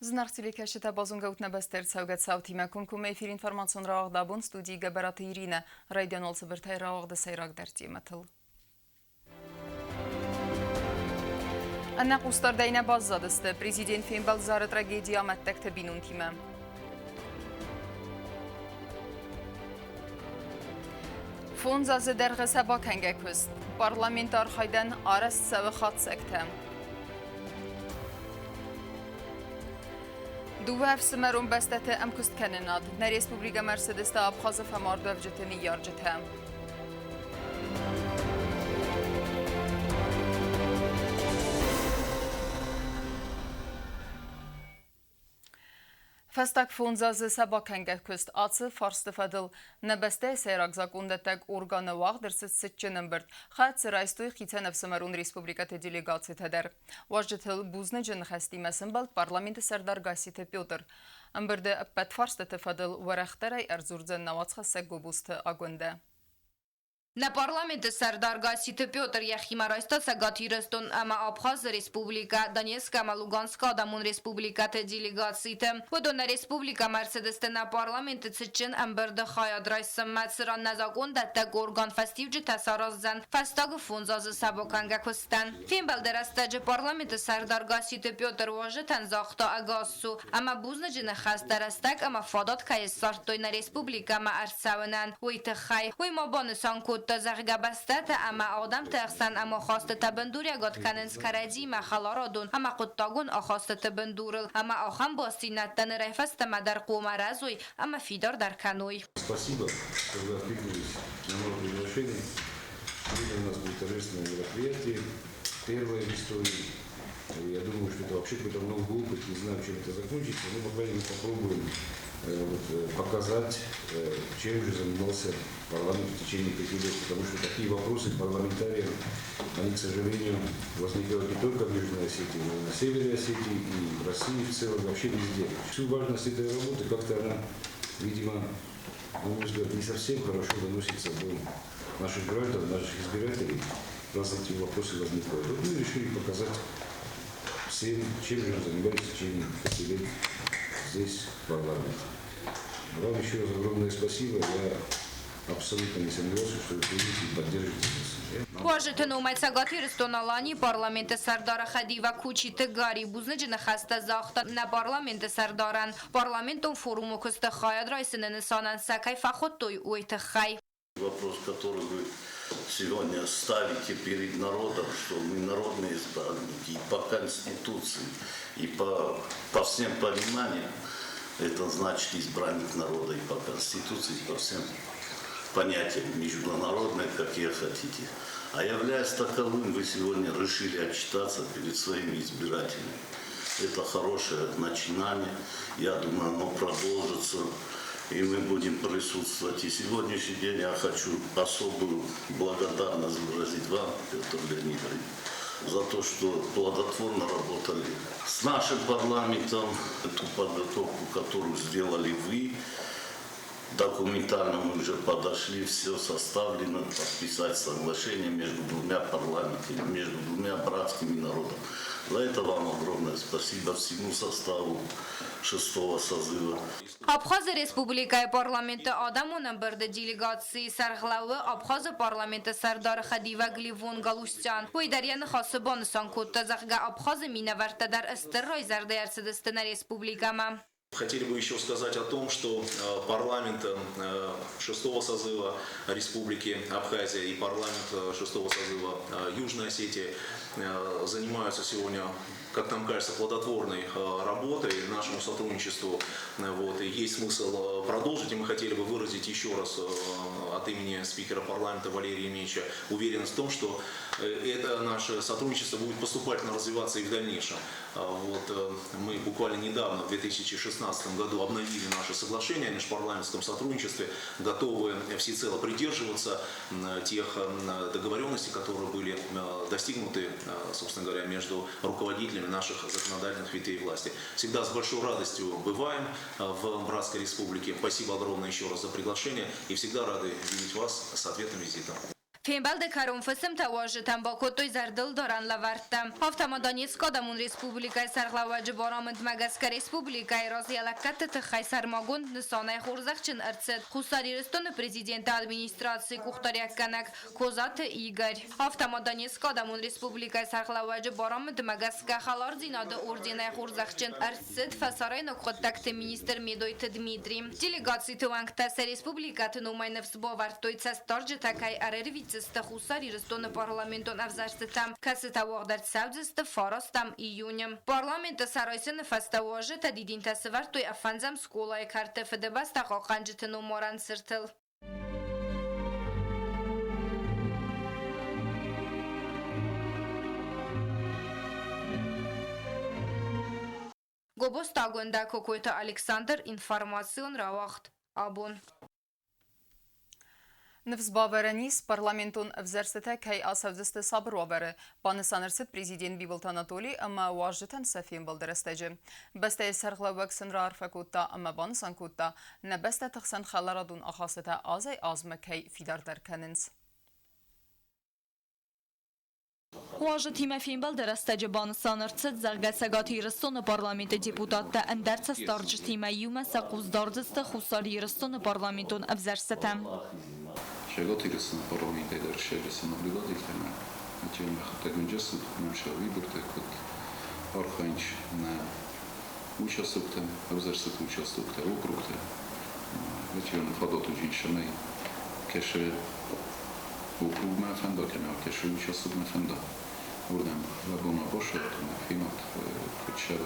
Зынаргъ телекӕсджытӕ, базонгӕ ут нӕ бӕстӕ ӕрцӕугӕ цаутимӕ. Комкоммӕ эфир информацион рауагъд абон студийы Гӕбӕраты Иринӕ. Райдиан уал цыбыртӕй рауагъды сӕйрагдӕр темӕтыл. Ӕнӕхъусдардӕй нӕ баззадысты. Президент фембӕлд Зары трагедийы амӕттӕгты бинонтимӕ. Фондз азы дӕргъы сӕ бакӕнгӕ куыст. Парламенты архайдӕн арӕзт цӕуы хатдзӕгтӕ. Дыууӕ ӕфсымӕрон бӕстӕты ӕмкуысткӕнынад. Нӕ республикӕмӕ ӕрцыдысты Абхазы фӕмардуӕвджыты ныййарджытӕ. Фӕстаг фондз азы сӕ бакӕнгӕ куыст ацы фарсты фӕдыл нӕ бӕстӕйы сӕйраг закъондӕттӕг органы уагъд ӕрцыд цытджын ӕмбырд. Хӕццӕ райстой хицӕн ӕфсымӕрон республикӕты делегацитӕ дӕр. Уазджытыл бузныджы ныхӕстимӕ сӕмбӕлд парламенты сӕрдар Гасситы Петр. Ӕмбырды ӕппӕт фарстыты фӕдыл уӕрӕхдӕрӕй ӕрдзурдзӕн нӕ уацхӕссӕг Гобозты Агуындӕ. Нӕ парламенты сӕрдар Гасситы Петр йӕхимӕ райста Цӕгат Ирыстон ӕмӕ Абхазы Республикӕ, Донецк ӕмӕ Луганскы Адӕмон Республикӕты делегациты. Уыдон нӕ республикӕмӕ ӕрцыдысты нӕ парламенты цытджын ӕмбырды хайад райсынмӕ, цыран нӕ закъондӕттӕг орган фӕстиуджытӕ сараздзӕн фӕстаг фондз азы сӕ бакӕнгӕ куыстӕн. Фембӕлды рӕстӕджы парламенты сӕрдар Гасситы Петр уазджытӕн загъта ӕгас цу ӕмӕ бузныджы ныхӕстӕ рӕстӕг ӕмӕ фадат кӕй ссардтой нӕ республикӕмӕ ӕрцӕуынӕн, уый тыххӕй. Уый ма банысан кодта, зӕгъгӕ, бӕстӕтӕ ӕмӕ адӕмты ӕхсӕн ӕмахастытӕ бындуриӕгад кӕнынц кӕрӕдзиимӕ хӕларадон ӕмӕ хъуыддагон ахастыты бындурыл ӕмӕ ахӕм бастдзинӕдтӕ нырӕй фӕстӕмӕ дӕр хъуамӕ рӕзой ӕмӕ фидардӕр кӕной. Спасибо, что вы откликнулись на мое приглашение. Сегодня у нас будет торжественное мероприятие, первое в истории. Я думаю, что это вообще какой-то новый опыт, не знаю, чем это закончится, но, по крайней мере, попробуем вот, показать, чем же занимался парламент в течение 5 лет, потому что такие вопросы парламентариям, они, к сожалению, возникают не только в Южной Осетии, но и на севере Осетии, и в России в целом, вообще везде. Всю важность этой работы как-то она, видимо, на мой взгляд, не совсем хорошо доносится до наших граждан, наших избирателей, раз эти вопросы возникают. Вот мы решили показать всем, чем же занимались в течение 5 лет здесь, в парламенте. Вам еще раз огромное спасибо. Я абсолютно не сомневался, что вы придете и поддержите нас. Уазджыты номӕй Цӕгат Ирыстон-Аланийы парламенты сӕрдары хӕдивӕг Кучиты Гарри бузныджы ныхӕстӕ загъта нӕ парламенты сӕрдарӕн, парламентон форумы куысты хайад райсыны нысанӕн сӕ кӕй фӕхуыдтой, уый тыххӕй. Вопрос, который вы сегодня ставите перед народом, что мы народные избранники и по Конституции, и по всем пониманиям, это значит избранник народа и по Конституции, и по всем понятиям международным, какие хотите. А являясь таковым, вы сегодня решили отчитаться перед своими избирателями. Это хорошее начинание. Я думаю, оно продолжится, и мы будем присутствовать. И сегодняшний день я хочу особую благодарность выразить вам, Петр Леонидович, за то, что плодотворно работали с нашим парламентом, эту подготовку, которую сделали вы, документально мы уже подошли, все составлено, подписать соглашение между двумя парламентами, между двумя братскими народами. За это вам огромное спасибо всему составу шестого созыва. Абхазы Республикӕйы парламенты адӕмон ӕмбырды делегацийы сӕргълӕууы Абхазы парламенты сӕрдары хӕдивӕг Левон Галустян. Уый дӕр йӕ ныхасы банысан кодта, зӕгъгӕ, Абхазы минӕвӕрттӕ дӕр стыр райзӕрдӕ ӕрцыдысты нӕ республикӕмӕ. Хотели бы еще сказать о том, что парламент шестого созыва Республики Абхазия и парламент шестого созыва Южной Осетии занимаются сегодня, как нам кажется, плодотворной работой, нашему сотрудничеству. Вот, и есть смысл продолжить, и мы хотели бы выразить еще раз от имени спикера парламента Валерия Емельевича уверенность в том, что это наше сотрудничество будет поступательно развиваться и в дальнейшем. Вот, мы буквально недавно, в 2016 году, обновили наше соглашение о межпарламентском сотрудничестве, готовы всецело придерживаться тех договоренностей, которые были достигнуты, собственно говоря, между руководителями наших законодательных ветвей власти. Всегда с большой радостью бываем в Братской Республике. Спасибо огромное еще раз за приглашение и всегда рады видеть вас с ответным визитом. Фембӕлды кӕрон фысымтӕ уазджытӕн бакодтой зӕрдылдарӕн лӕвӕрттӕ. Афтӕ ма Донецкы Адӕмон Республикӕйы сӕргълӕууӕджы барамындмӕ гӕсгӕ республикӕйы раз йӕ лӕггӕдты тыххӕй сӕрмагонд нысанӕй хорзӕхджын ӕрцыд Хуссар Ирыстоны Президенты администрацийы къухдариуӕггӕнӕг Козаты Игорь. Афтӕ ма Донецкы Адӕмон Республикӕйы сӕргълӕууӕджы барамындмӕ гӕсгӕ Хӕлардзинады орденӕй хорзӕхджын ӕрцыд фӕсарӕйнаг хъуыддӕгты министр Медойты Дмитри. Делегациты уӕнгтӕ сӕ республикӕты номӕй ныфс бавӕрдтой, цӕстдарджытӕ кӕй ӕрӕрвитдзысты Хуссар Ирыстоны парламентон ӕвзӕрстытӕм, кӕцытӕ уагъд ӕрцӕудзысты фарастӕм июны. Парламенты сарайсыны фӕстӕ уазджытӕ дидинтӕ сӕвӕрдтой ӕфӕндзӕм скъолайы кӕрты Фыдыбӕстӕ хъахъхъӕнджыты номарӕн цыртыл. Гобозты Агуындӕ, Кокойты Александр, информацион рауагъд абон. Ныфс бавӕрӕн ис, парламентон ӕвзӕрстытӕ кӕй ацӕудзысты сабыр уавӕры, банысан ӕрцыд президент Бибылты Анатоли ӕмӕ уазджытӕн сӕ фембӕлды рӕстӕджы. Бӕстӕйы сӕргълӕууӕг сын раарфӕ кодта ӕмӕ банысан кодта, нӕ бӕстӕты хсӕн хӕларадон ахастытӕ азӕй-азмӕ кӕй фидардӕр кӕнынц. Уазджытимӕ фембӕлды рӕстӕджы банысан ӕрцыд, зӕгъгӕ, Цӕгат Ирыстоны парламенты депутаттӕ ӕндӕр цӕстдарджытимӕ иумӕ сӕ хъус дардзысты Хуссар Ирыстоны парламентон ӕвзӕрстытӕм. Цӕгат Ирыстоны парламентӕй дӕр сӕ наблюдательтӕмӕ хӕдтӕгӕнджы сӕ выбортӕ куыд архайынц нӕ участоктӕ, ӕвзӕрстыты участоктӕ, округтӕ. Фадат уыдзӕн, цӕмӕй кӕсы округмӕ фӕнда кӕнӕ кӕсы участокмӕ фӕнда, уырдӕм лӕбона басӕтт ӕмӕ фенат, куыд сӕ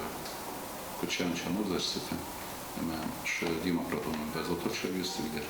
куыд сӕ нысан ӕвзӕрстытӕ ӕмӕ сӕ демократон ӕмвӕзадыл сӕвзӕрсты дӕр.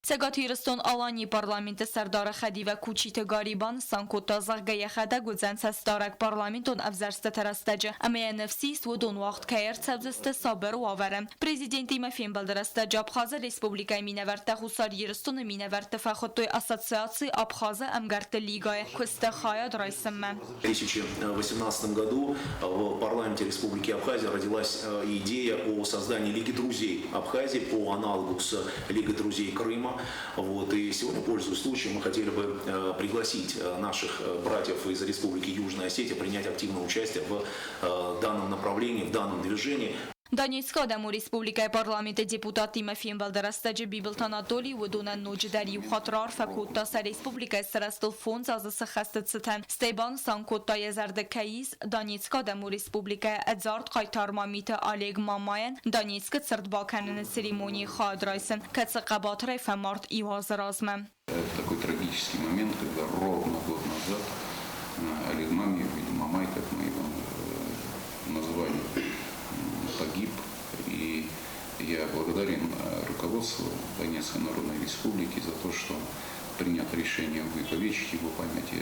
Цӕгат Ирыстон-Аланийы парламенты сӕрдары хӕдивӕг Кучиты Гарри банысан кодта, зӕгъгӕ, йӕхӕдӕг уыдзӕн цӕстдарӕг парламентон ӕвзӕрстыты рӕстӕджы ӕмӕ йӕ ныфс ис, уыдон уагъд кӕй ӕрцӕудзысты сабыр уавӕры. Президентимӕ фембӕлды рӕстӕджы Абхазы Республикӕйы минӕвӕрттӕ Хуссар Ирыстоны минӕвӕртты фӕхуыдтой Ассоциаци Абхазы ӕмгӕртты лигӕйы куысты хайад райсынмӕ. В 2018 году в парламенте Республики Абхазия родилась идея о создании Лиги друзей Абхазии по аналогу с Лигой друзей Крыма. Вот, и сегодня, пользуясь случаем, мы хотели бы пригласить наших братьев из Республики Южная Осетия принять активное участие в данном направлении, в данном движении. Донецкы Адӕмон Республикӕйы парламенты депутаттимӕ фембӕлды рӕстӕджы Бибылты Анатоли уыдонӕн ноджыдӕр иу хатт раарфӕ кодта сӕ республикӕйы сырӕзтыл фондз азы сыххӕсты цытӕн, стӕй банысан кодта, йӕ зӕрды кӕй ис Донецкы Адӕмон Республикӕйы ӕдзард хъайтар Мамиты Олег Мамайӕн Донецкы цырт бакӕныны церемонийы хайад райсын, кӕцы хъӕбатырӕй фӕмард иу азы размӕ. Это такой трагический момент, когда ровно год назад Олег Мамиев, или Мамай, как мы его назвали, погиб. И я благодарен руководству Донецкой Народной Республики за то, что принято решение увековечить его память.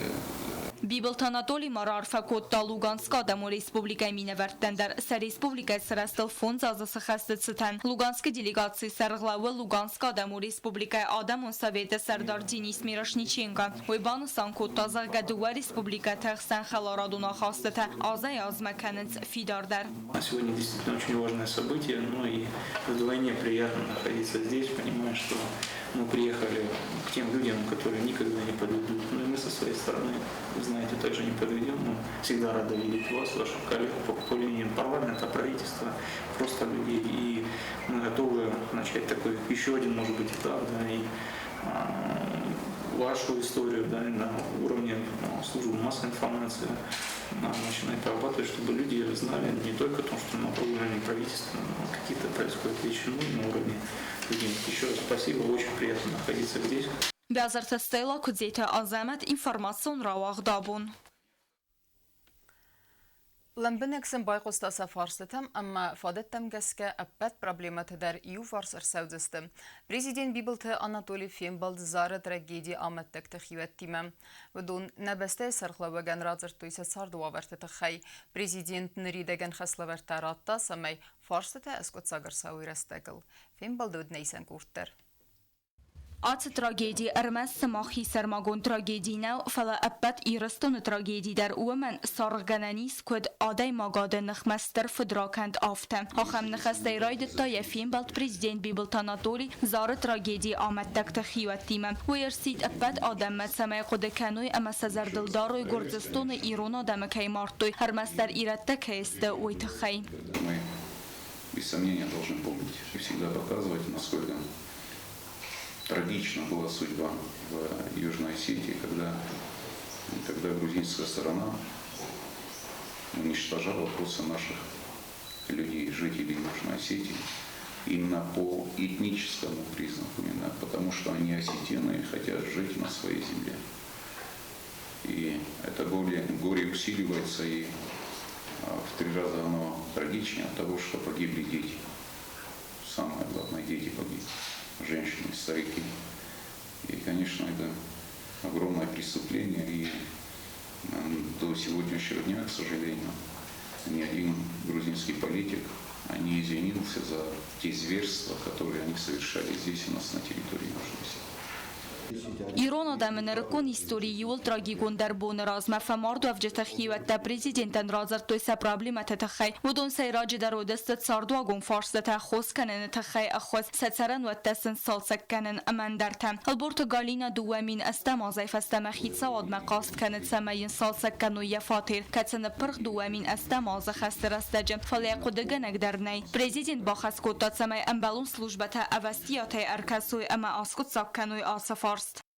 Бибылты Анатоли ма раарфӕ кодта Луганскы Адӕмон Республикӕйы минӕвӕрттӕн дӕр сӕ республикӕйы сырӕзтыл фондз азы сыхӕсты цытӕн. Луганскы делегацийы сӕргълӕууы Луганскы Адӕмон Республикӕйы Адӕмон Советы сӕрдар Денис Мирошниченко. Уый банысан кодта, зӕгъгӕ, дыууӕ республикӕты хсӕн хӕларадон ахастытӕ азӕй-азмӕ кӕнынц фидардӕр. Сегодня действительно очень важное событие, ну и вдвойне приятно находиться здесь, понимая, что мы приехали к тем людям, которые никогда не подведут. Ну и мы со своей стороны, вы знаете, также не подведем. Мы всегда рады видеть вас, ваших коллег по линиям парламента, правительства, просто людей. И мы готовы начать такой еще один, может быть, этап, да, и вашу историю, да, на уровне службы массовой информации начинать прорабатывать, чтобы люди знали не только о том, что на уровне правительства какие-то происходят вещи, но и на уровне людей. Еще раз спасибо, очень приятно находиться здесь. Бязырты Стелла, Куыдзеты Азӕмӕт, информацион рауагъд абон. Лӕмбынӕг сын байхъуыста сӕ фарстытӕм ӕмӕ фадӕттӕм гӕсгӕ ӕппӕт проблемӕтӕ дӕр иуварс ӕрцӕудзысты. Президент Бибылты Анатоли фембӕлд Зары трагедийы амӕттӕгты хиуӕттимӕ. Уыдон нӕ бӕстӕйы сӕргълӕууӕгӕн радзырдтой сӕ царды уавӕрты тыххӕй. Президент ныридӕгӕн хӕслӕвӕрдтӕ радта, цӕмӕй фарстытӕ ӕскъуыддзаг ӕрцӕуой рӕстӕгыл. Фембӕлды уыд нӕ исӕн къорд дӕр. Ацы трагеди ӕрмӕст сымах хисӕрмагонд трагеди нӕу, фӕлӕ ӕппӕт Ирыстоны трагеди дӕр, уымӕн саргъгӕнӕн ис, куыд адӕймагады ныхмӕ стыр фыдракӕнд, афтӕ. Ахӕм ныхӕстӕй райдыдта йӕ фембӕлд президент Бибылты Анатоли Зары трагедийы амӕттӕгты хиуӕттимӕ. Уый ӕрсидт ӕппӕт адӕммӕ, цӕмӕй хъуыды кӕной ӕмӕ сӕ зӕрдыл дарой, Гуырдзыстоны ирон адӕмы кӕй мардтой, ӕрмӕстдӕр ирӕттӕ кӕй сты, уый тыххӕй. Мы без сомнения должны помнить и всегда показывать, насколько трагична была судьба в Южной Осетии, когда грузинская сторона уничтожала просто наших людей, жителей Южной Осетии, именно по этническому признаку, именно потому что они осетины и хотят жить на своей земле. И это горе, горе усиливается, и в 3 раза оно трагичнее от того, что погибли дети. Самое главное, дети погибли, женщины, старики. И, конечно, это огромное преступление. И до сегодняшнего дня, к сожалению, ни один грузинский политик не извинился за те зверства, которые они совершали здесь у нас на территории Южной Осетии. Ирон адӕмы нырыккон историйы иууыл трагикондӕр боны размӕ фӕмардуӕвджыты хиуӕттӕ президентӕн радзырдтой сӕ проблемӕты тыххӕй. Уыдон сӕйраджыдӕр уыдысты цардуагон фарстытӕ, хос кӕныны тыххӕй ӕххуыс, сӕ цӕрӕнуӕттӕ сын цалцӕг кӕнын ӕмӕ ӕндӕртӕ. Ӕлборты Галина 2008 азӕй фӕстӕмӕ хицауадмӕ хъаст кӕны, цӕмӕй йын цалцӕг кӕной йӕ фатер, кӕцы ныппырх 2008 азы хӕсты рӕстӕджы, фӕлӕ йӕ хъуыдыгӕнӕг дӕр нӕй. Президент бахӕс кодта, цӕмӕй ӕмбӕлон службӕтӕ ӕвӕстиатӕй ӕркӕсой ӕмӕ аскъуыддзаг кӕной ацы фарст.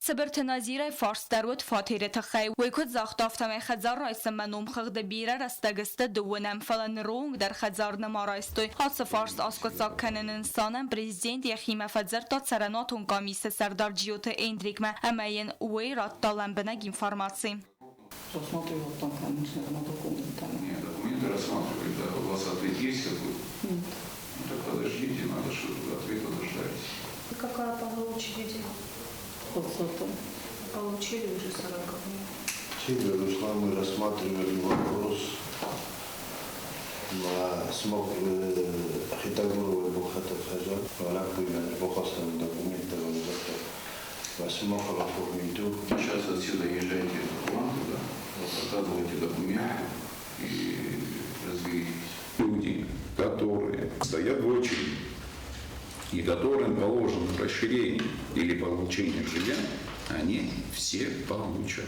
Цыбырты Назирӕйы фарст дӕр уыд фатеры тыххӕй. Уый куыд загъта, афтӕмӕй хӕдзар райсынмӕ номхыгъды бирӕ рӕстӕг сты дыууынӕм, фӕлӕ ныры онг дӕр хӕдзар нӕма райстой. Ацы фарст аскъуыддзаг кӕныны нысанӕн президент йӕхимӕ фӕдзырдта цӕрӕнуатон къамисы сӕрдар Джиоты Эндрикмӕ ӕмӕ йын уый радта лӕмбынӕг информаци. Рассматривал там, конечно, на документы. Нет, документы рассматривали, да. У вас ответ есть какой-то? Нет. Ну так подождите, надо, чтобы ответа дождались. И какая по очереди? 20-м. Получили уже 40 дней. Сегодня, Руслан, мы рассматривали вопрос на смог Хитагурова Бухата Сейчас отсюда езжайте в Атланту, да, показывайте документы и разберитесь. Люди, которые стоят в очереди и которым положено расширение или получение жилья, они все получат.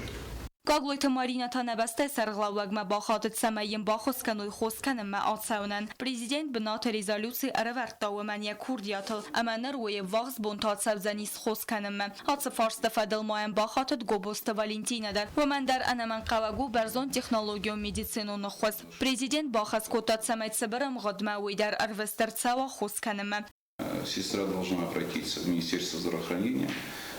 Гаглойты Марина та нӕ бӕстӕйы сӕргълӕууӕгмӕ бахатыд, цӕмӕй йын баххуыс кӕной хос кӕнынмӕ ацӕуынӕн. Президент бынаты резолюци ӕрӕвӕрдта уымӕн йӕ курдиатыл, ӕмӕ ныр уый ӕввахс бонты ацӕудзӕнис хос кӕнынмӕ. Ацы фарсты фӕдыл ма йӕм бахатыд Гобозты Валентинӕ дӕр. Уымӕн дӕр ӕнӕмӕнгхъӕуӕг у бӕрзондтехнологион медицинон ӕххуыс. Президент бахӕс кодта, цӕмӕй цыбыр ӕмгъуыдмӕ уый дӕр ӕрвыст ӕрцӕуа хос кӕнынмӕ. Сестра должна обратиться в Министерство здравоохранения,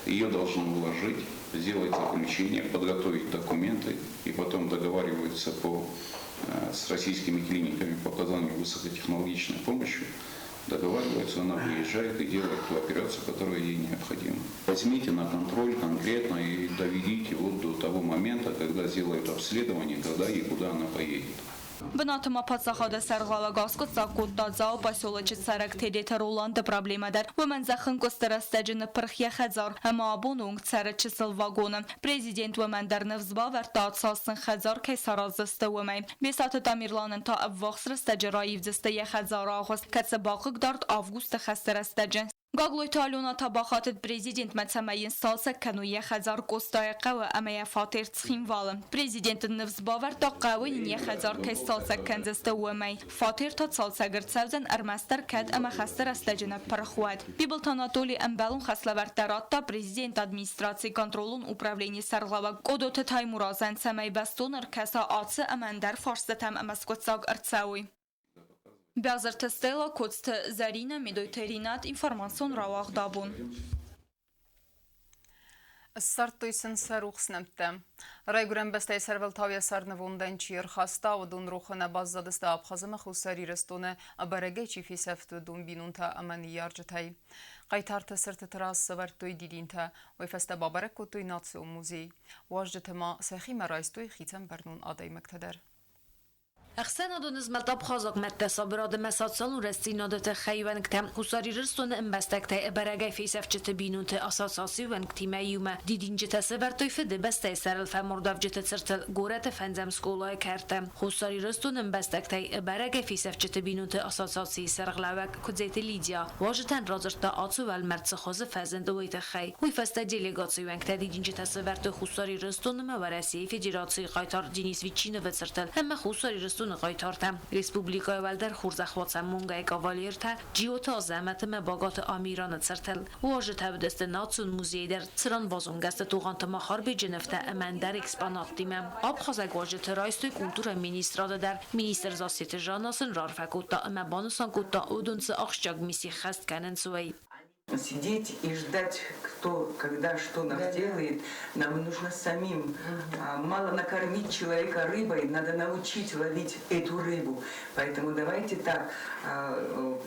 ее должны уложить, сделать заключение, подготовить документы и потом договариваются с российскими клиниками по оказанию высокотехнологичной помощи. Договариваются, она выезжает и делает ту операцию, которая ей необходима. Возьмите на контроль конкретно и доведите до того момента, когда сделают обследование, когда и куда она поедет. Бынаты ма паддзахады сӕргълӕууӕг аскъуыддзаг кодта Дзауы поселочы цӕрӕг Тедеты Роланды проблемӕ дӕр. Уымӕн зӕххынкъуысты рӕстӕджы ныппырх йӕ хӕдзар ӕмӕ абоны онг цӕры чысыл вагоны. Президент уымӕн дӕр ныфс бавӕрдта, ацал сын хӕдзар кӕй сараздзысты, уымӕй. Бесаты Тамерланӕн та ӕввахс рӕстӕджы раивдзысты йӕ хӕдзары агъуыст, кӕцы бахъыгдард августы хӕсты рӕстӕджы. Гаглойты Алена та бахатыд президентмӕ, цӕмӕй йын сцалцӕг кӕной йӕ хӕдзар Къостайы хъӕуы ӕмӕ йӕ фатер Цхинвалы. Президент ын ныфс бавӕрдта, хъӕуы йын йӕ хӕдзар кӕй сцалцӕг кӕндзысты, уымӕй. Фатер та цалцӕг ӕрцӕудзӕн ӕрмӕстдӕр кӕд ӕмӕ хӕсты рӕстӕджы ныппырх, уӕд. Бибылты Анатоли ӕмбӕлон хӕслӕвӕрдтӕ радта президенты администрацийы контролон управленийы сӕргълӕууӕг Къодоты Таймуразӕн, цӕмӕй бӕстон ӕркӕса ацы ӕмӕ ӕндӕр фарстытӕм ӕмӕ скъуыддзаг ӕрцӕуой. Бязырты Стелла, Коцты Зӕринӕ, Медойты Ринат, информацион рауагъд «Абон». Ссардтой сын сӕ рухс нӕмттӕ. Райгуырӕн бӕстӕйы сӕрвӕлтау йӕ сӕрнывондӕн чи ӕрхаста, уыдон рохы нӕ баззадысты Абхаз ӕмӕ Хуссар Ирыстоны ӕбӕрӕгӕй чи фесӕфт, уыдон бинонтӕ ӕмӕ ныййарджытӕй. Хъайтарты цыртыты раз сӕвӕрдтой дидинтӕ, уый фӕстӕ бабӕрӕг кодтой национ музей. Уазджыты ма сӕхимӕ райстой хицӕн бӕрнон адӕймӕгтӕ дӕр. Ӕхсӕнадон змӕлд Абхазаг мӕдтӕ сабырады ӕмӕ социалон рӕстдзинады тыххӕй уӕнгтӕ Хуссар Ирыстоны ӕмбӕстӕгтӕй ӕбӕрӕгӕй фесӕфджыты бинонты ассоциацийы уӕнгтимӕ иумӕ дидинджытӕ сӕвӕрдтой Фыдыбӕстӕйы сӕрыл фӕмардуӕвджыты цыртыл горӕты фӕндзӕм скъолайы кӕрты. Хуссар Ирыстоны ӕмбӕстӕгтӕй ӕбӕрӕгӕй фесӕфджыты бинонты ассоциацийы сӕргълӕууӕг Куыдзеты Лидия уазджытӕн радзырдта ацы уӕлмӕрд цы хуызы фӕзынд, уый тыххӕй. Уый фӕстӕ делегацийы уӕнгтӕ дидинджытӕ сӕвӕрдтой Хуссар Ирыстонмӕ Уӕрӕсейы Федерацийы хъайтар Денис Ветчиновы цыртыл ӕмӕ Хуссар Ирыстоны хъайтартӕ, республикӕйы уӕлдӕр хорзӕхуацамонгӕйы кавалертӕ Джиоты Азӕмӕт ӕмӕ Багаты Амираны цыртыл. Уазджытӕ уыдысты Национ музейы дӕр, цыран базонгӕ сты Тугъанты Махарбеджы нывтӕ ӕмӕ ӕндӕр экспонаттимӕ. Абхазаг уазджыты райстой культурӕйы министрады дӕр. Министр Зассеты Жанна сын раарфӕ кодта ӕмӕ банысан кодта, уыдон цы ахсджиаг мисси ххӕст кӕнынц, уый. Сидеть и ждать, кто, когда, что нам сделает, нам нужно самим. Мало накормить человека рыбой, надо научить ловить эту рыбу. Поэтому давайте так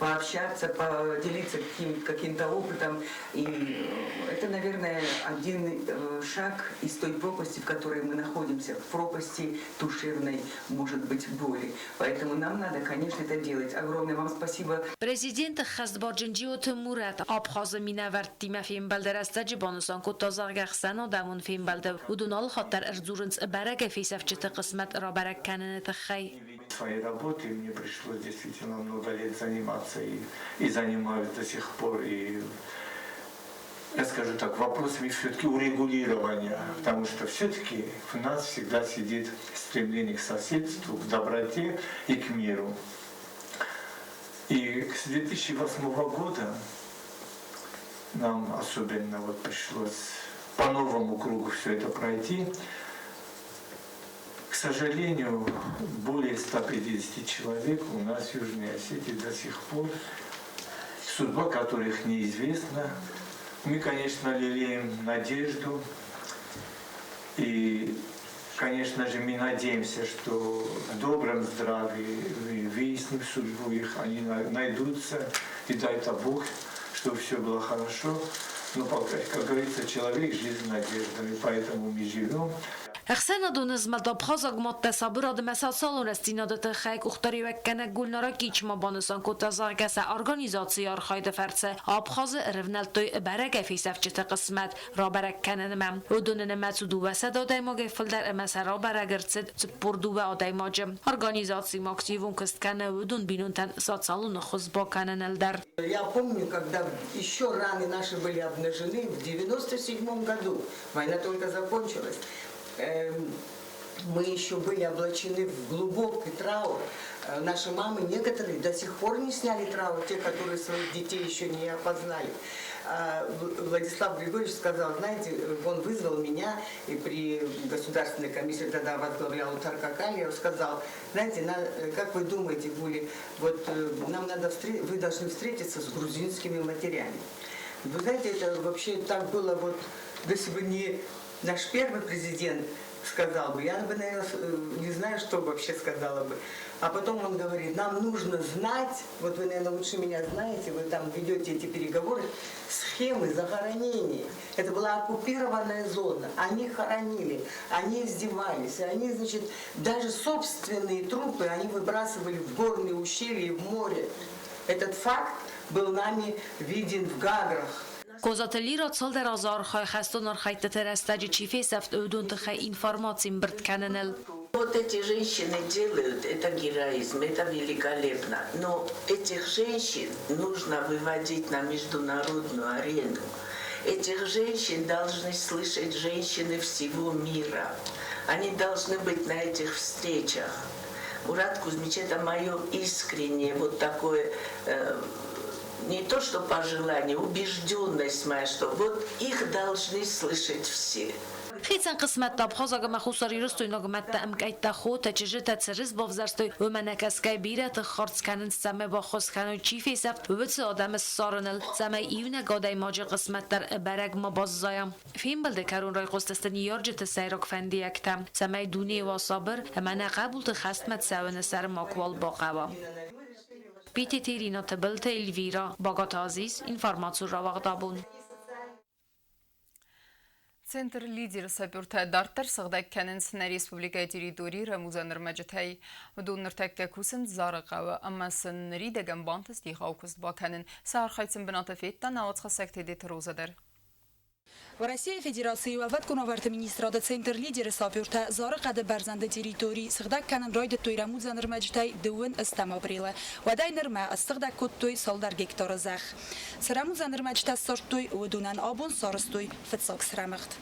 пообщаться, поделиться каким-то опытом. И это, наверное, один шаг из той пропасти, в которой мы находимся, в пропасти душевной, может быть, боли. Поэтому нам надо, конечно, это делать. Огромное вам спасибо. Президенты хӕстбарджын Джиоты Мурӕт Абхазы минӕвӕрттимӕ фембӕлды рӕстӕджы банысан кодта, зӕгъгӕ, ӕхсӕнадӕмон фембӕлды уыдон алыхатт дӕр ӕрдзурынц бӕрӕгӕй фесӕфджыты хъысмӕт рабӕрӕг кӕныны тыххӕй. Своей работой мне пришлось действительно много лет заниматься и занимаюсь до сих пор. И я скажу так, вопросами все-таки урегулирования, потому что все-таки в нас всегда сидит стремление к соседству, к доброте и к миру. И с 2008 года нам особенно вот пришлось по новому кругу все это пройти. К сожалению, более 150 человек у нас в Южной Осетии до сих пор, судьба которых неизвестна. Мы, конечно, лелеем надежду и, конечно же, мы надеемся, что в добром здравии мы выясним судьбу их, они найдутся, и дай это Бог, чтобы все было хорошо. Но, пока, как говорится, человек жизнь надеждами, поэтому мы живем. Ӕхсӕнадон змӕлд Абхазаг мадтӕ сабырады ӕмӕ социалон рӕстдзинады тыххӕй къухдариуӕггӕнӕг Гульнара Кичма банысан кодта, зӕгъгӕ, сӕ организацийы архайды фӕрцы Абхазы ӕрывнӕлдтой бӕрӕгӕй фесӕфджыты хъысмӕт рабӕрӕг кӕнынмӕ. Уыдоны нымӕц у 200 адӕймагӕй фылдӕр ӕмӕ сӕ рабӕрӕг ӕрцыд 42 адӕймаджы. Организациимӕ активон куыст кӕны уыдон бинонтӕн социалон ӕххуыс бакӕныныл дӕр. Я помню, когда еще раны наши были обнажены в 97 году, война только закончилась, мы еще были облачены в глубокий траур. Наши мамы некоторые до сих пор не сняли траур, те, которые своих детей еще не опознали. Владислав Григорьевич сказал, знаете, он вызвал меня и при Государственной комиссии тогда возглавлял Отар Кокалия, он сказал, знаете, как вы думаете, Гули, вот нам надо, вы должны встретиться с грузинскими матерями. Вы знаете, это вообще так было вот, если бы не наш первый президент сказал бы, я бы, наверное, не знаю, что вообще сказала бы. А потом он говорит, нам нужно знать, вот вы, наверное, лучше меня знаете, вы там ведете эти переговоры, схемы захоронений. Это была оккупированная зона. Они хоронили, они издевались, они, значит, даже собственные трупы они выбрасывали в горные ущелья и в море. Этот факт был нами виден в Гаграх. Козаты Лира цалдӕр азы архайы хӕстон архӕйдтыты рӕстӕджы чи фесӕфт, уыдон тыххӕй информаци ӕмбырд кӕныныл. Вот эти женщины делают, это героизм, это великолепно. Но этих женщин нужно выводить на международную арену. Этих женщин должны слышать женщины всего мира. Они должны быть на этих встречах. Мурат Кузьмич, это мое искреннее вот такое, не то что пожелание, убежденность моя, что вот их должны слышать все. Хицӕн хъысмӕттӕ абхазаг ӕмӕ хуссарирыстойнаг мӕдтӕ, ӕмкъӕйттӕ, хотӕ, чызджытӕ цырыз бавзӕрстой, уымӕ нӕ кӕсгӕ бирӕты хардз кӕнынц, цӕмӕй баххуыс кӕной, чи фесӕфт, уыцы адӕмы ссарыныл, цӕмӕй иунӕг адӕймаджы хъысмӕт дӕр бӕрӕг ма баззайа. Фембӕлды кӕрон райхъуыстысты ныййарджыты сӕйраг фӕндиӕгтӕ, цӕмӕй дуне уа сабыр ӕмӕ нӕ хъӕбулты хӕстмӕ цӕуыны сӕр макуал бахъӕуа. Битеты Ирина, Тыбылты Эльвира, Багаты Азиз, информацион рауагъд абон. Центр «Лидер» сапертӕ дарддӕр сыгъдӕг кӕнынц нӕ республикӕйы территори рӕмудзӕн ӕрмӕджытӕй. Уыдон ныртӕккӕ кусынц Зары хъӕуы ӕмӕ сын ныридӕгӕн бантыст егъау куыст бакӕнын. Сӕ архайд сын бынаты федта нӕ уацхӕссӕг Тедеты Роза дӕр. Уӕрӕсейы Федерацийы Уӕлвӕткон уавӕрты министрады центр «Лидер»-ы сапертӕ Зары хъӕды бӕрзӕнды территори сыгъдӕг кӕнын райдыдтой рӕмудзӕн ӕрмӕджытӕй дыууын ӕстӕм апрелы. Уӕдӕй нырмӕ ссыгъдӕг кодтой цалдӕр гектары зӕхх. Цы рӕмудзӕн ӕрмӕджытӕ ссардтой, уыдонӕн абон сарӕзтой фыццаг срӕмыгъд.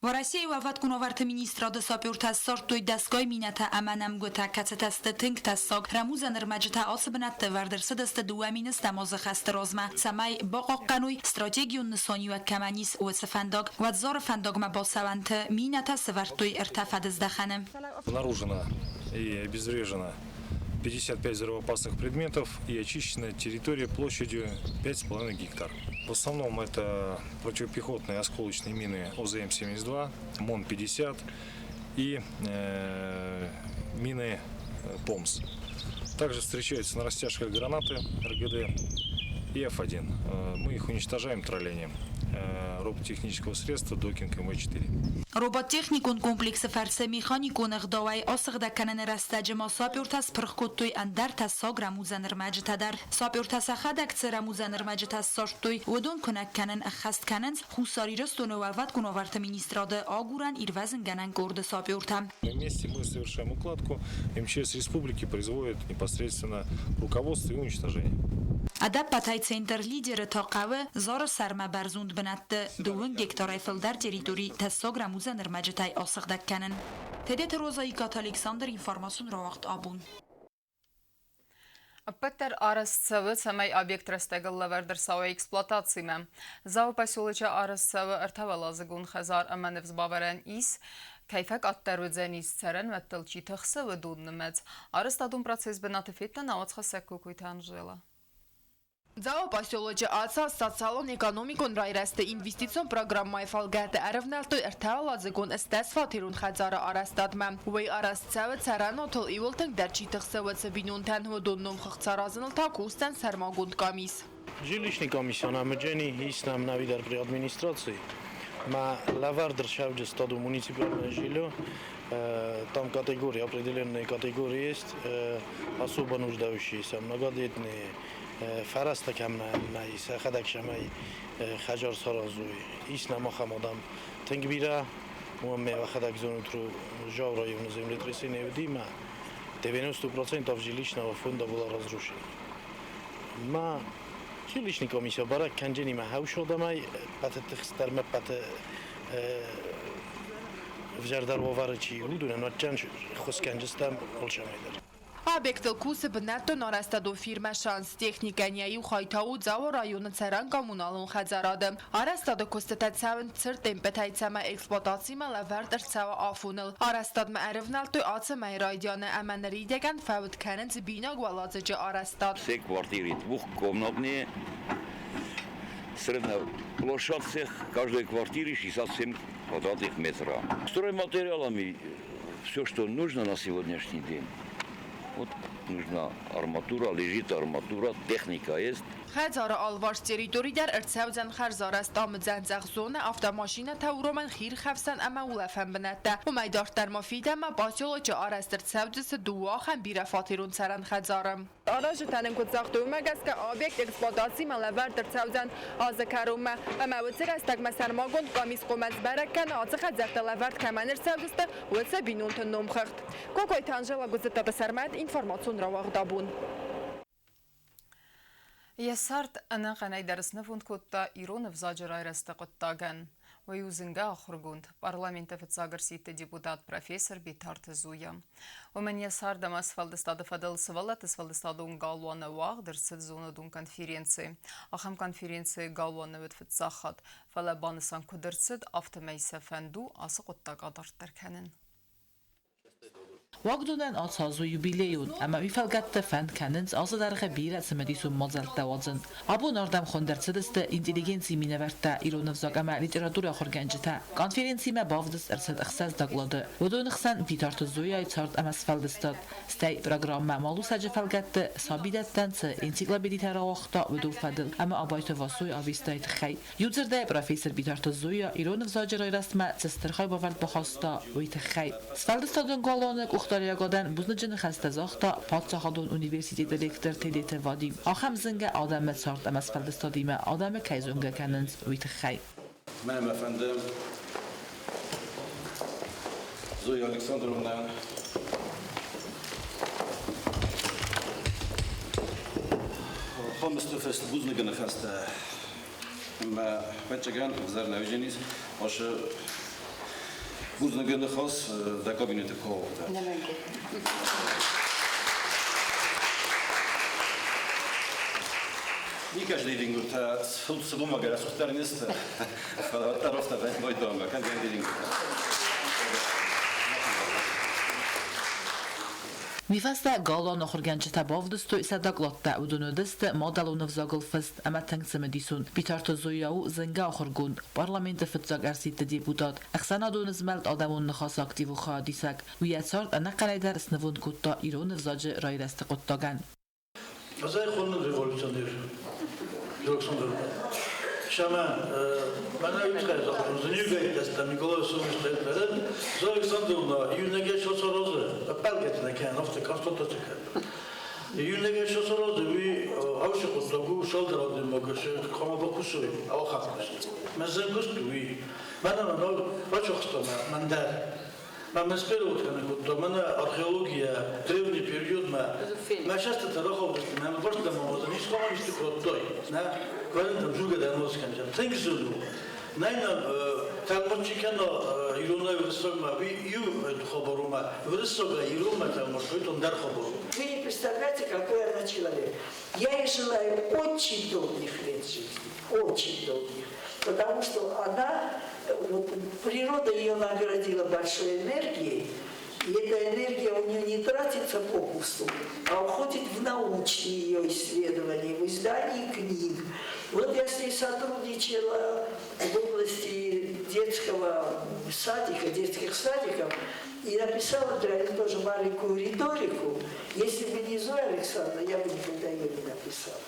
Уӕрӕсейы уӕлвӕткон уавӕрты министрады сапертӕ ссардтой дӕсгай минӕтӕ ӕмӕ нӕмгуытӕ, кӕцытӕ сты тынг тӕссаг. Рӕмудзӕн ӕрмӕджытӕ ацы бынӕтты ӕвӕрд ӕрцыдысты 2 000 азы хӕсты размӕ, цӕмӕй бахъахъхъӕной, стратегион нысаниуӕг кӕмӕн ис, уыцы фӕндаг. Уӕд Зары фӕндагмӕ бацӕуӕнты минӕтӕ сӕвӕрдтой ӕртӕ фӕдыздӕхӕны. Обнаружено и обезврежено 55 взрывоопасных предметов и очищена территория площадью 5,5 гектар. В основном это противопехотные осколочные мины ОЗМ-72, МОН-50 и мины ПОМС. Также встречаются на растяжках гранаты РГД и F1. Мы их уничтожаем тралением роботехнического средства «Докинг МВ-4». Роботтехникон комплексы фӕрцы механикон ӕгъдауӕй асыгъдӕг кӕныны рӕстӕджы ма сапертӕ спырх кодтой ӕндӕр тӕссаг рӕмудзӕн ӕрмӕджытӕ дӕр. Сапертӕ сӕхӕдӕг цы рӕмудзӕн ӕрмӕджытӕ ссардтой, уыдон куынӕг кӕнын ӕххӕст кӕнынц Хуссар Ирыстоны Уӕлвӕткон уавӕрты министрады агурӕн-ирвӕзынгӕнӕн къорды сапертӕ. Вместе мы совершаем укладку. МЧС республики производит непосредственно руководство и уничтожение. Ӕдӕппӕтӕй центр «Лидер»-ы та хъӕуы Зары сӕрмӕ бӕрзонд бынӕтты дыууын гектарӕй фылдӕр территори тӕссаг рӕмудзӕн ӕрмӕджытӕй асыгъдӕг кӕнын. Тедеты Роза, Икъаты Александр, информацион рауагъд «Абон». Ӕппӕт дӕр арӕзт цӕуы, цӕмӕй объект рӕстӕгыл лӕвӕрд ӕрцӕуа эксплуатацимӕ. Дзауы поселочы арӕзт цӕуы ӕртӕуӕладзыгон хӕдзар ӕмӕ ныфс бавӕрӕн ис, кӕй фӕкъаддӕр уыдзӕнис цӕрӕнуӕттыл чи тыхсы, уыдон нымӕц. Арӕзтадон процесс бынаты федта нӕ уацхӕссӕг Кокойты Анжела. Дзауы поселочы ацы аз социалон-экономикон райрӕзты инвестицион программӕйы фӕлгӕты ӕрӕвнӕлдтой ӕртӕуӕладзыгон 80-фатерон хӕдзары арӕзтадмӕ. Уый арӕзт цӕуы цӕрӕнуатыл иууыл тынгдӕр чи тыхсы, уыцы бинонтӕн. Уыдон номхыгъд саразыныл та кусдзӕн сӕрмагонд къамис. Жилищный комиссион ӕмӕ ис нам навидӕр при администрации. Ма лӕвӕрд ӕрцӕуджы муниципальное жилье. Там категории, определенные категории есть, особо нуждающиеся, многодетные, фӕрӕзтӕ кӕм нӕй, сӕхӕдӕг сӕмӕй хӕдзар саразой. Ис нӕм ахӕм адӕм тынг бирӕ, уымӕн ме йӕхӕдӕг зонут, Джау районы землетрясение уыди мӕ 90% жилищного фонда было разрушено. Ма жилищный комиссия бӕрӕг кӕнджыни мӕ хӕусодӕмӕй пӕты тыхстдӕр мӕ пӕты ӕвзӕрдӕр уавӕры чи уыдонӕн уӕддӕр ххуыс кӕнджыстӕм алцӕмӕй дӕр. Объектыл кусы бынӕттон арӕзтадон фирмӕ «Шанс». Техникӕйӕн йӕ иу хай та у Дзауы районы цӕрӕн-коммуналон хӕдзарады. Арӕзтады куыстытӕ цӕуынц цырд темпытӕй, цӕмӕй эксплуатацимӕ лӕвӕрд ӕрцӕуа афоныл. Арӕзтадмӕ ӕрывнӕлдтой ацы мӕйы райдианы ӕмӕ ныридӕгӕн фӕуд кӕнынц бинаг уӕладзыджы арӕзтад. Все квартиры двухкомнатные, средняя площадь всех, каждой квартиры 67 квадратных метров. Стройматериалами все, что нужно на сегодняшний день. Вот нужна арматура, лежит арматура, техника есть. Хӕдзары алыварс территори дӕр ӕрцӕудзӕн хӕрзарӕзт. Ам уыдзӕн цъӕх зонӕ, автомашинӕтӕ уромӕн, хиирхӕфсӕн ӕмӕ улӕфӕн бынӕттӕ. Уымӕй дарддӕр ма фидӕнмӕ поселочы арӕзт ӕрцӕудзысты дыууӕ ахӕм бирӕфатерон цӕрӕн хӕдзары. Аразджытӕ нын куыд загътой, уымӕ гӕсгӕ объект эксплуатацимӕ лӕвӕрд ӕрцӕудзӕн азы кӕронмӕ. Ӕмӕ уыцы рӕстӕгмӕ сӕрмагонд къамис хъуамӕ сбӕрӕг кӕна, ацы хӕдзӕрттӕ лӕвӕрд кӕмӕн ӕрцӕудзысты, уыцы бинонты номхыгъд. Кокойты Анжела, Гуыцыттаты Сӕрмӕт, информацион рауагъд «Абон». Йӕ цард ӕнӕхъӕнӕй дӕр снывонд кодта ирон ӕвзаджы райрӕзты хъуыддагӕн. Уый у зынгӕ ахуыргонд, парламенты фыццаг ӕрсидты депутат, профессор Битарты Зоя. Уымӕн йӕ цард ӕмӕ сфӕлдыстады фӕдыл сывӕллӕтты сфӕлдыстадон галуаны уагъд ӕрцыд зонадон конференци. Ахӕм конференци галуаны уыд фыццаг хатт, фӕлӕ банысан куыд ӕрцыд, афтӕмӕй сӕ фӕнд у ацы хъуыддаг адарддӕр кӕнын. Уагдонӕн ацы аз у юбилейон ӕмӕ уый фӕлгӕтты фӕнд кӕнынц азы дӕргъы бирӕ цымыдисон мадзӕлттӕ уадзын. Абон ардӕм хуынд ӕрцыдысты интеллигенцийы минӕвӕрттӕ, ирон ӕвзаг ӕмӕ литературӕйы ахуыргӕнджытӕ. Конференцимӕ бавдыст ӕрцыд ӕхсӕз доклады. Уыдоны хсӕн Битарты Зояйы цард ӕмӕ сфӕлдыстад, стӕй программӕ Малусӕджы фӕлгӕтты сабидӕттӕн цы энциклопедитӕ рауагъта, уыдон фӕдыл ӕмӕ Абайты Васойы Авестӕйы тыххӕй. Иудзырдӕй, профессор Битарты Зоя ирон ӕвзаджы райрӕзтмӕ цы стыр хайбавӕрд бахаста, уый тыххӕй. Сфӕлдыстадон галуаны къухдариӕгадӕн бузныджы ныхӕстӕ загъта паддзахадон университеты ректор Тедеты Вадим. Ахӕм зынгӕ адӕмы цард ӕмӕ сфӕлдыстадимӕ адӕмы кӕй зонгӕ кӕнынц, уый тыххӕй. Мӕ мӕ фӕнды Зоя Александровна Хомысты фыст бузныгы ныхӕстӕ ӕмӕ ӕвӕццӕгӕн ӕвзӕр нӕ уыдзӕнис ашы бузныгы ныхас дӕ кабинеты куы ауагъта. Никӕс дидингуыртӕ цы бумага рӕсугъддӕр не сты, фӕлӕ уӕддӕр афтӕ байдоммӕ кӕнгӕ дидингуыртӕ. Уый фӕстӕ галуаны ахуыргӕнджытӕ бавдыстой сӕ докладтӕ, уыдон уыдысты мадӕлон ӕвзагыл фыст ӕмӕ тынг цымыдисон. Битарты Зоя у зынгӕ ахуыргонд, парламенты фыццаг ӕрсидты депутат, ӕхсӕнадон змӕлд адӕмон ныхасы активон хайадисӕг. Уый йӕ цард ӕнӕхъӕнӕй дӕр снывонд кодта ирон ӕвзаджы райрӕзты хъуыддагӕн. Ӕз ӕй хонын революционер Александровна. Шама, мӕнӕ уый зӕгъон, зынюгӕйттӕ Николай Сомиш Зоя Александровна, иунӕгӕй соцорозы, ӕппӕлгӕтӕ кӕн, афтӕ кастотӕ кӕн. Иунӕгӕй соцорозы, уый ауши хъуыддаг у, цалдӕр адӕймагы хъуамӕ бакусой, ахӕм куыст. Мӕ зын куыст уый. Мӕнӕ мӕ бачахста мӕн дӕр. Мӕ сперевод кӕнын кодта, мӕнӕ археология, древний периодмӕ. Мӕ сӕстытӕ рахаудысты, мӕ бӕрстӕ ма уадзын, искӕмӕн исты кодтой. Нӕ, куӕрӕнтӕм дзургӕ дӕр ма скӕнджӕн. Тынг зын у. Нӕй нӕ тӕлмац чи кӕна иронӕй уырыссагмӕ, уый иу хабар у мӕ. Уырыссагӕй иронмӕ тӕлмац, уый ӕндӕр хабар у. Вы не представляете, какой она человек. Я ей желаю очень долгих лет жизни, очень долгих, потому что она, вот, природа ее наградила большой энергией, и эта энергия у нее не тратится попусту, а уходит в научные ее исследования, в издание книг. Вот я с ней сотрудничала в области детского садика, детских садиков, и написала для них тоже маленькую риторику. Если бы не Зоя Александровна, я бы никогда ее не написала.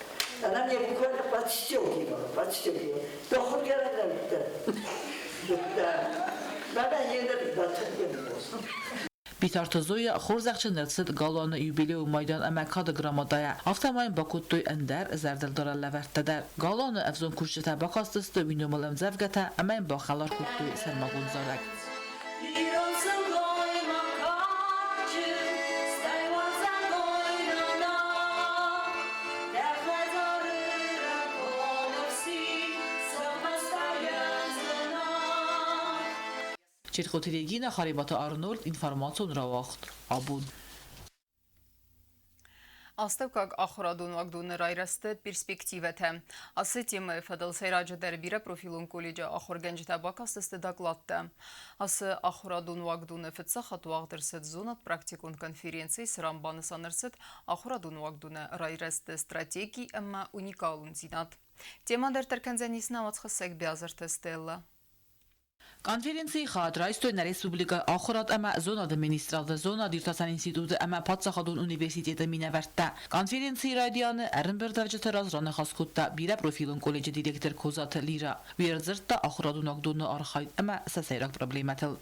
Она меня буквально подстегивала, подстегивала. Да. Битарты Зоя хорзӕхджын ӕрцыд галуаны юбилейон майдан ӕмӕ кады грамотӕйӕ. Афтӕ ма йын бакодтой ӕндӕр зӕрдылдарӕн лӕвӕрттӕ дӕр. Галуаны ӕвзонг кусджытӕ бакастысты уый номыл ӕмдзӕвгӕтӕ ӕмӕ йын бахӕлар кодтой сӕрмагонд зарӕг. Ирон сылгоймаг кадджын, стӕй уарзӕгой нана, дӕ хӕдзары рагон ӕфсин, сыгъмӕстайӕн зынаргъ. Четхъоты Регина, Харебаты Арнольд, информацион рауагъд Абон. Астӕуккаг ахуырадон уагдоны райрӕзты перспективӕтӕ. Ацы темӕйы фӕдыл сӕйраджыдӕр бирӕпрофилон колледжы ахуыргӕнджытӕ бакастысты докладтӕ. Ацы ахуырадон уагдоны фыццаг хатт уагъд ӕрцыд зонад-практикон конференци, цыран банысан ӕрцыд ахуырадон уагдоны райрӕзты стратеги ӕмӕ уникалондзинад. Темӕ дарддӕр кӕндзӕнис нӕ уацхӕссӕг Биазырты Стеллӕ. Конференцийы хайад райстой нӕ республикӕйы Ахуырад ӕмӕ зонады министрады, зонад-иртасӕн институты ӕмӕ паддзахадон университеты минӕвӕрттӕ. Конференцийы райдианы ӕрӕмбырдуӕвджыты раз раныхас кодта бирӕпрофилон колледжы директор Козаты Лира. Уый ӕрдзырдта ахуырадон уагдоны архайд ӕмӕ сӕ сӕйраг проблемӕтыл.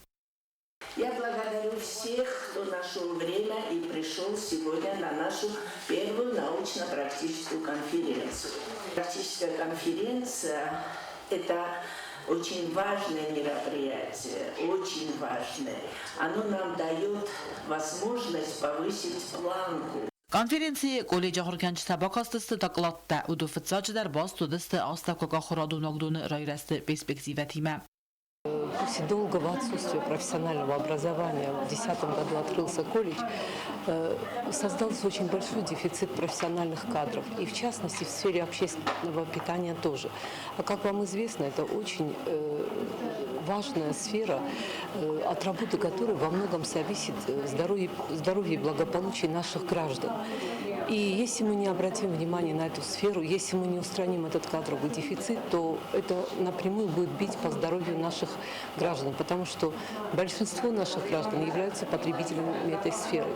Я благодарю всех, кто нашел время и пришел сегодня на нашу первую научно-практическую конференцию. Практическая конференция – это очень важное мероприятие, очень важное. Оно нам дает возможность повысить планку. Конференцийы колледжы ахуыргӕнджытӕ бакастысты докладтӕ, уыдон фыццаджыдӕр баст уыдысты астӕуккаг ахуырадон уагдоны райрӕзты перспективӕтимӕ. После долгого отсутствия профессионального образования в 2010 году открылся колледж, создался очень большой дефицит профессиональных кадров, и в частности в сфере общественного питания тоже. А как вам известно, это очень важная сфера, от работы которой во многом зависит здоровье и благополучие наших граждан. И если мы не обратим внимание на эту сферу, если мы не устраним этот кадровый дефицит, то это напрямую будет бить по здоровью наших граждан, потому что большинство наших граждан являются потребителями этой сферы.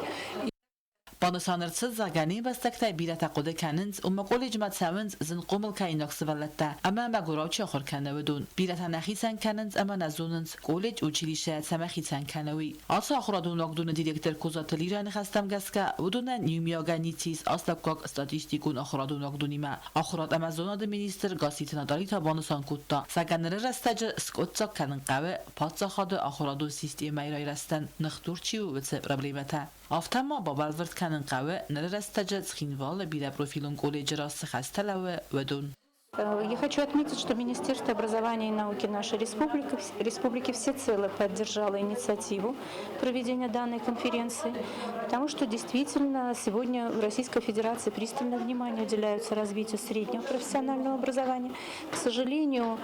Банысан ӕрцыд, зӕгъгӕ, не мбӕстӕгтӕй бирӕтӕ хъуыды кӕнынц, ома колледжмӕ цӕуынц зын хъомылкӕнинаг сывӕллӕттӕ ӕмӕ мӕгуырау чи ахуыр кӕны, уыдон. Бирӕтӕ нӕ хицӕн кӕнынц ӕмӕ нӕ зонынц, колледж училищӕйӕ цӕмӕ хицӕн кӕны, уый. Ацы ахуырадон уагдоны директор Козаты Лирӕйы ныхӕстӕм гӕсгӕ, уыдонӕн иумиагӕй ницы ис астӕуккаг статистикон ахуырадон уагдонимӕ. Ахуырад ӕмӕ зонады министр Гасситы Натали та банысан кодта, зӕгъгӕ, ныры рӕстӕджы скъуыддзаг кӕнын хъӕуы паддзахады ахуырадон системӕйы райрӕзтӕн ныхдур чи у, уыцы проблемӕтӕ. Афтӕ ма бабӕлвырд кӕнын хъӕуы, ныры рӕстӕджы Цхинвалы бирӕпрофилон колледжы раз цы хӕстӕ лӕууы, уыдон. Я хочу отметить, что Министерство образования и науки нашей республики всецело поддержало инициативу проведения данной конференции, потому что действительно сегодня в Российской Федерации пристальное внимание уделяется развитию среднего профессионального образования. К сожалению,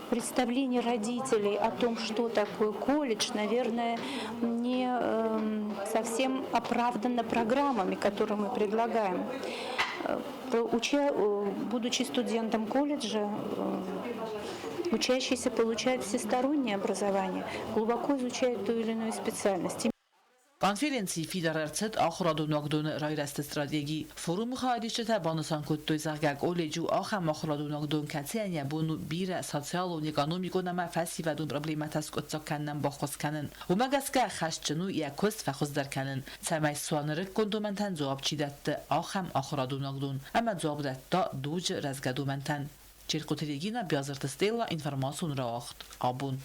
представление родителей о том, что такое колледж, наверное, не совсем оправдано программами, которые мы предлагаем. Будучи студентом колледжа, учащиеся получают всестороннее образование, глубоко изучают ту или иную специальность. Конференцийы фидар ӕрцыд ахуырадон уагдоны райрӕзты стратеги. Форумы хайадисджытӕ банысан кодтой, зӕгъгӕ, колледж у ахӕм ахуырадон уагдон, кӕцыйӕн йӕ бон у бирӕ социалон, экономикон ӕмӕ фӕсивӕдон проблемӕтӕ скъуыддзаг кӕнынӕн баххуыс кӕнын. Уымӕ гӕсгӕ хӕсджын у йӕ куыст фӕхуыздӕр кӕнын, цӕмӕй суа нырыккон домӕнтӕн дзуапп чи дӕтты, ахӕм ахуырадон уагдон ӕмӕ дзуапп дӕтта дуджы рӕзгӕ домӕнтӕн. Черкъуты Регина, Биазырты Стелла, информацион рауагъд «Абон».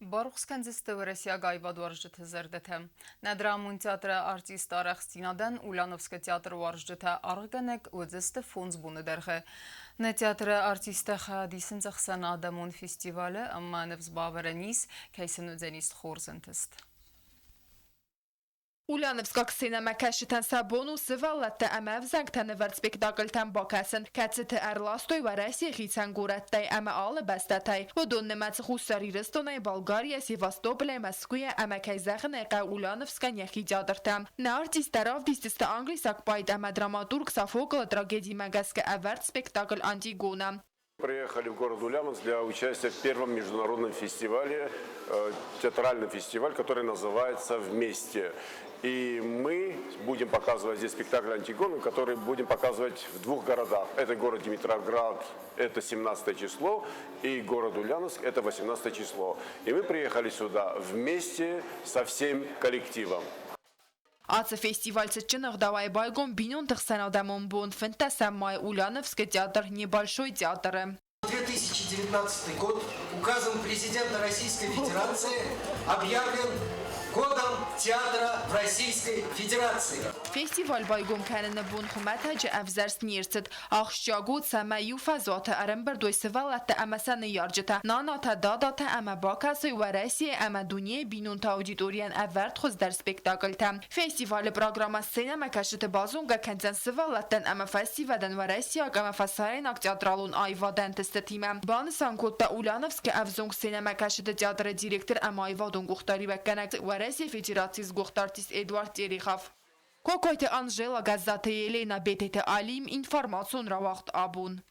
Барухс кӕндзысты уӕрӕсейаг аивадуарзджыты зӕрдӕтӕ. Нӕ драмон театры артисты арӕхстдзинадӕн Ульяновскы театры уарзджытӕ аргъгӕнӕг уыдзысты фондз боны дӕргъы. Нӕ театры артисттӕ хайад исынц ӕхсӕнадӕмон фестивалы ӕмӕ ныфс бавӕрӕн ис, кӕй сын уыдзӕнис хорз ӕнтыст. Ульяновскаг сценӕмӕкӕсджытӕн сӕ бон у сывӕллӕттӕ ӕмӕ ӕвзӕнгтӕ нывӕрд спектакльтӕм бакӕсын, кӕцыты ӕрластой Уӕрӕсейы хицӕн горӕттӕй ӕмӕ алы бӕстӕтӕй. Уыдон нымӕцы Хуссар Ирыстонӕй, Болгарийӕ, Севастополӕй, Мӕскуыйӕ ӕмӕ, кӕй зӕгъын ӕй хъӕуы, Ульяновскӕн йӕхи театртӕ. Нӕ артисттӕ равдисдзысты англисаг поэт ӕмӕ драматург Софоклы трагедимӕ гӕсгӕ ӕвӕрд спектакль «Антигона». Приехали в город Ульяновск для участия в первом международном фестивале, театральный фестиваль, который называется «Вместе». И мы будем показывать здесь спектакль «Антигону», который будем показывать в двух городах. Это город Димитровград, это 17 число, и город Ульяновск, это 18 число. И мы приехали сюда вместе со всем коллективом. Ацы фестиваль цытджын ӕгъдауӕй байгом бинонты хсӕн адӕмон бон 15 майы Ульяновскы театр Небольшой театры. 2019 год указом президента Российской Федерации объявлен годом театра в Российской Федерации. Фестиваль байгом кӕныны бон хуымӕтӕджы ӕвзӕрст не рцыд. Ахсджиаг у, цӕмӕй иу фӕзуаты ӕрӕмбырд уой сывӕллӕттӕ ӕмӕ сӕ ныййарджытӕ, нанатӕ, дадатӕ ӕмӕ бакӕсой Уӕрӕсейы ӕмӕ дунейы бинонты аудиторийӕн ӕвӕрд хуыздӕр спектакльтӕ. Фестивалы программӕ сценӕмӕкӕсджыты базонгӕ кӕндзӕн сывӕллӕттӕн ӕмӕ фӕсивӕдӕн уӕрӕсейаг ӕмӕ фӕсарӕйнаг театралон аивады ӕнтыстытимӕ, банысан кодта Ульяновскы ӕвзонг сценӕмӕкӕсджыты театры директор ӕмӕ аивадон къухдариуӕггӕнӕг Уӕрӕсейы Федерацийы сгуыхт артист Эдуард Терехов. Кокойты Анжела, Гӕззаты Елена, Бететы Алим, информацион рауагъд «Абон».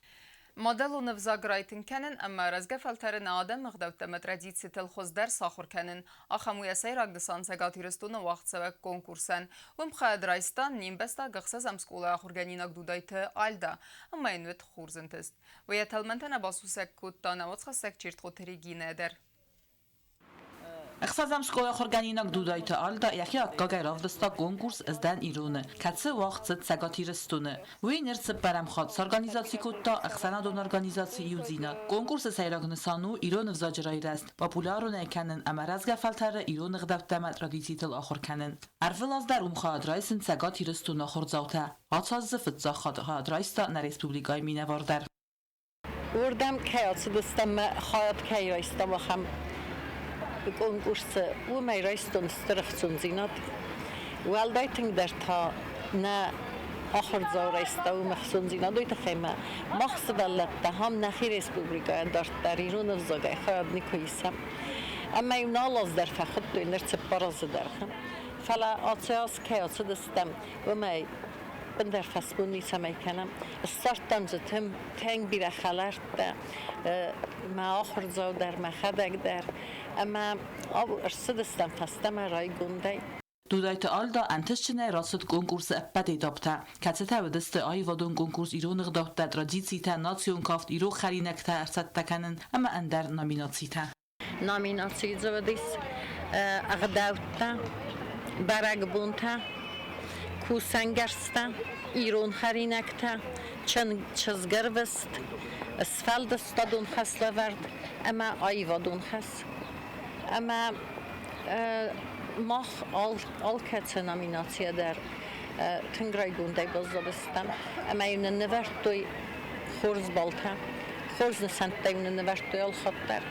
Мадӕлон ӕвзаг райтынг кӕнын ӕмӕ рӕзгӕ фӕлтӕры нӕ адӕмы ӕгъдӕуттӕ ӕмӕ традицитыл хуыздӕр сахуыр кӕнын. Ахӕм у йӕ сӕйраг нысан Цӕгат Ирыстоны уагъдцӕуӕг конкурсӕн. Уым хайад райста не мбӕстаг ӕхсӕзӕм скъолайы ахуыргӕнинаг Дудайты Альда ӕмӕ йын уыд хорз ӕнтыст. Уый йӕ тӕлмӕнтӕ нӕ басусӕг кодта нӕ уацхӕссӕг Чертхъоты Регинӕ дӕр. Ӕхсӕзӕм скъолайы ахуыргӕнинаг Дудайты Альда йӕхи аккагӕй равдыста конкурс «Ӕз дӕн ирон-ы», кӕцы уагъд цыд Цӕгат Ирыстоны. Уый ныр цыппӕрӕм хатт сорганизаци кодта ӕхсӕнадон организаци «Иудзинад». Конкурсы сӕйраг нысан у ирон ӕвзаджы райрӕзт, популярон ӕй кӕнын ӕмӕ рӕзгӕ фӕлтӕры ирон ӕгъдӕуттӕ ӕмӕ традицитыл ахуыр кӕнын. Ӕрвылаз дӕр уым хайад райсынц Цӕгат Ирыстоны ахуырдзаутӕ. Ацы аз дзы фыццаг хатт хайад райста нӕ республикӕйы минӕвар дӕр. Уырдӕм кӕй ацыдыстӕм мӕ хайад кӕй райстам, ахӕм конкурсы, уымӕй райстон стыр ӕхцондзинад. Уӕлдай тынгдӕр та нӕ Ахуырдзау райста, уым ӕхцондзинад, уый тыххӕй ма мах сывӕллӕттӕ ахӕм нӕхи республикӕйӕ дарддӕр ирон ӕвзагӕй хайад никуы исӕм. Ӕмӕ-иу нал аз дӕр фӕхуыдтой, ныр 4 азы дӕргъы. Фӕлӕ ацы аз кӕй ацыдыстӕм, уымӕй ӕндӕр фӕсмон ницӕмӕй кӕнӕм. Ссардтам дзы тынг бирӕ хӕлӕрттӕ, мӕ ахуырдзау дӕр, мӕхӕдӕг дӕр. Ӕмӕ ӕрцыдыстӕм фӕстӕмӕ райгондӕй. Дудайты Альда ӕнтыстджынӕй рацыд конкурсы ӕппӕт этаптӕ, кӕцытӕ уыдысты аивадон конкурс ирон ӕгъдӕуттӕ, традицитӕ, национ кафт, ирон хӕринӕгтӕ ӕрцӕттӕ кӕнын ӕмӕ ӕндӕр номинацитӕ. Номинацийы дзы ӕгъдӕуттӕ, бӕрӕгбонтӕ, кусӕнгӕрзтӕ, ирон хӕринӕгтӕ, чызгӕрвыст, сфӕлдыстадон хӕслӕвӕрд ӕмӕ аивадон хӕс. Ӕмӕ мах алкӕцы номинацийӕ дӕр тынг райгондӕй баззадыстӕм ӕмӕ-иу нын нывӕрдтой хорз баллтӕ, хорз нысӕнттӕ-иу нын нывӕрдтой алхатт дӕр.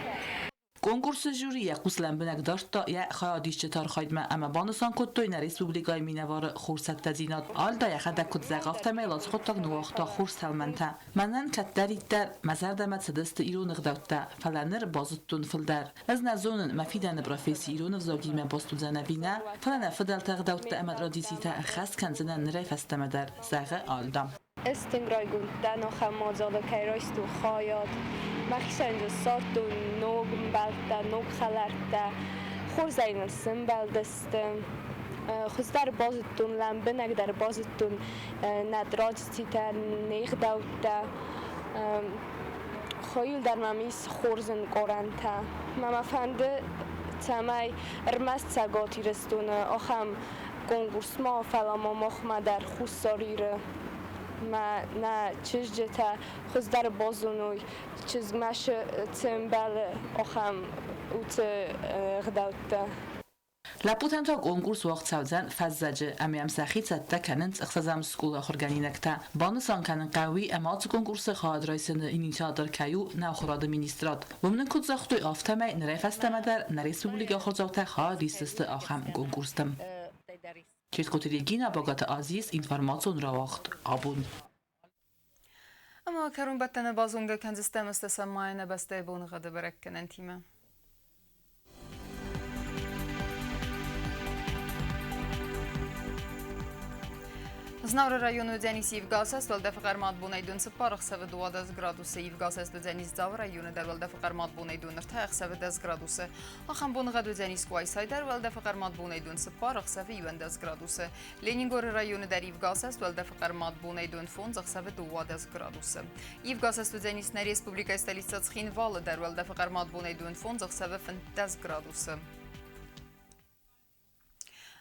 Конкурсы жюри йӕ хъус лӕмбынӕг дардта йӕ хайадисджыты архайдмӕ ӕмӕ банысан кодтой нӕ республикӕйы минӕвары хорз цӕттӕдзинад. Альда йӕхӕдӕг куыд зӕгъы, афтӕмӕй лацхъуыддаг ныууагъта хорз тӕлмӕнтӕ. Мӕнӕн кӕддӕриддӕр мӕ зӕрдӕмӕ цыдысты ирон ӕгъдӕуттӕ, фӕлӕ ныр базыдтон фылдӕр. Ӕз нӕ зонын, мӕ фидӕны професси ирон ӕвзагимӕ баст уыдзӕн ӕви нӕ, фӕлӕ нӕ фыдӕлты ӕгъдӕуттӕ ӕмӕ традицитӕ ӕххӕст кӕндзынӕн нырӕй фӕстӕмӕ дӕр, зӕгъы Альда. Ӕз тынг райгонд дӕн ахӕм мадзалы кӕй райстон хайад. Мӕхицӕн дзы ссардтон ног ӕмбӕлттӕ, ног хӕлӕрттӕ. Хорзӕй ныл сӕмбӕлдысты. Хуыздӕр базыдтон, лӕмбынӕгдӕр базыдтон нӕ традицитӕ, не гъдӕуттӕ. Хойыл дӕр мӕм ис хорз ӕнкъарӕнтӕ. Мӕ мӕ фӕнды, цӕмӕй ӕрмӕст Цӕгат Ирыстоны ахӕм конкурс ма, фӕлӕ ма махмӕ дӕр Хуссар Иры мӕ нӕ чызджытӕ хуыздӕр базоной, чызгмӕ цы ӕмбӕлы, ахӕм уыцы ӕгъдӕуттӕ. Лӕппутӕн та конкурс уагъд цӕудзӕн фӕззӕджы ӕмӕ йӕм сӕхи цӕттӕ кӕнынц ӕхсӕзӕм скъолайы ахуыргӕнинӕгтӕ. Банысан кӕнын хъӕуы, ӕмӕ ацы конкурсы хайад райсыны инициатор кӕй у нӕ ахуырады министрад. Уым нын куыд загътой, афтӕмӕй нырӕй фӕстӕмӕ дӕр нӕ республикӕйы ахуырдзаутӕ хайад исдзысты ахӕм конкурсты. Ческоты Регина, Багаты Азиз, информацион рауагъд абон. Ӕмӕ кӕронбӕттӕны базонгӕ кӕндзыстӕм ӕстӕсӕм майы нӕ бӕстӕйы боныгъӕды бӕрӕггӕнӕнтимӕ. Знауыры районы уыдзӕнис ивгӕсӕст, уӕлдӕфы хъӕрмад бонӕй дон 4 ӕхсӕвы 12 градусы, ивгӕсӕст уыдзӕнис Дзауы районы дӕр уӕлдӕфы хъӕрмад бонӕй дон 3 ӕхсӕвы 10 градусы. Ахӕм боныгъӕд уыдзӕнис Къуайсайы дӕр уӕлдӕфы хъӕрмад бонӕй дон 4 ӕхсӕвы 11 градусы. Ленингоры районы дӕр ивгӕсӕст уӕлдӕфы хъӕрмад бонӕй дон 5 ӕхсӕвы 12 градусы. Ивгӕсӕст уыдзӕнис нӕ республикӕйы столицӕ Цхинвалы дӕр уӕлдӕфы хъӕрмад бонӕй дон 5 ӕхсӕвы 15 градусы.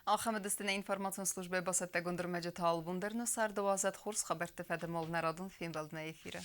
Ахӕм уыдысты нӕ информацион службӕйы бацӕттӕгонд ӕрмӕджытӕ алыбон дӕр нӕ царды уадзӕд хорз хабӕртты фӕдыл нӕ радон фембӕлдмӕ эфиры.